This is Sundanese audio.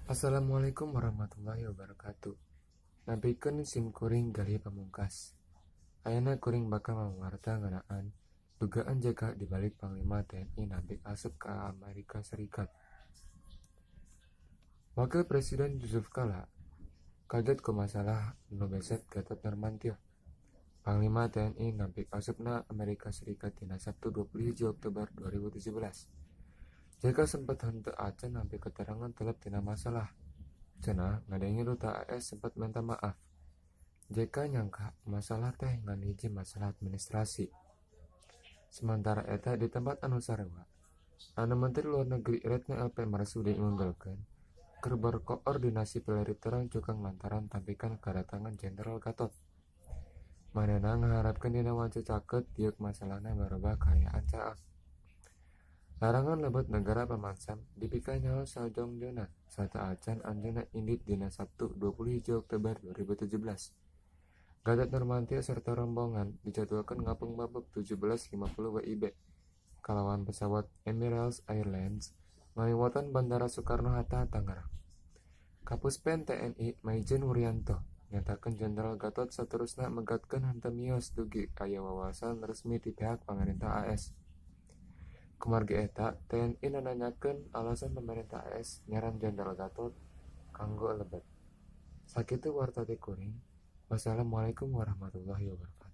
Assalamualaikum warahmatullahi wabarakatuh. Nampikeun sim kuring Galih Pamungkas. Ayeuna kuring bakal mawarta ngeunaan dugaan JK di balik Panglima TNI nampik asup ka Amerika Serikat. Wakil Presiden Jusuf Kalla kaget ku masalah nu beset Gatot Nurmantyo. Panglima TNI nampik asupna Amerika Serikat dina Sabtu 21 Oktober 2017. JK sempet henteu acan nampik keterangan telep tina masalah. Cenah ngadenge duta AS sempet menta maaf. JK nyangka masalah teh ngan hiji masalah administrasi. Samantara eta di tempat anu sarua, anu Menteri Luar Negeri Retno LP Marsudi ngunggelkeun keur berkoordinasi peleri terang cukang lantaran tampikan kadatangan Jenderal Gatot. Manehna ngaharapkeun dina wanci caket diuk masalahna barobah kaayaan caang. Larangan lebet nagara Paman Sam dipikanyaho sajongjonna sateuacan anjeunna indit dina Sabtu 21 Oktober 2017. Gatot Nurmantyo sarta rombongan dijadwalkeun ngapung babuk 17.50 WIB kalawan pesawat Emirates Airlines ngaliwatan Bandara Soekarno-Hatta, Tangerang. Kapuspen TNI Mayjen Wuryanto nyatakeun Jenderal Gatot saterusna megatkeun henteu miyos dugi aya wawasan resmi ti pihak pamarentah AS. Kumargi eta, TNI nanyakeun alasan pamarentah AS nyaran Jenderal Gatot kanggo lebet. Sakitu warta ti kuring. Wassalamualaikum warahmatullahi wabarakatuh.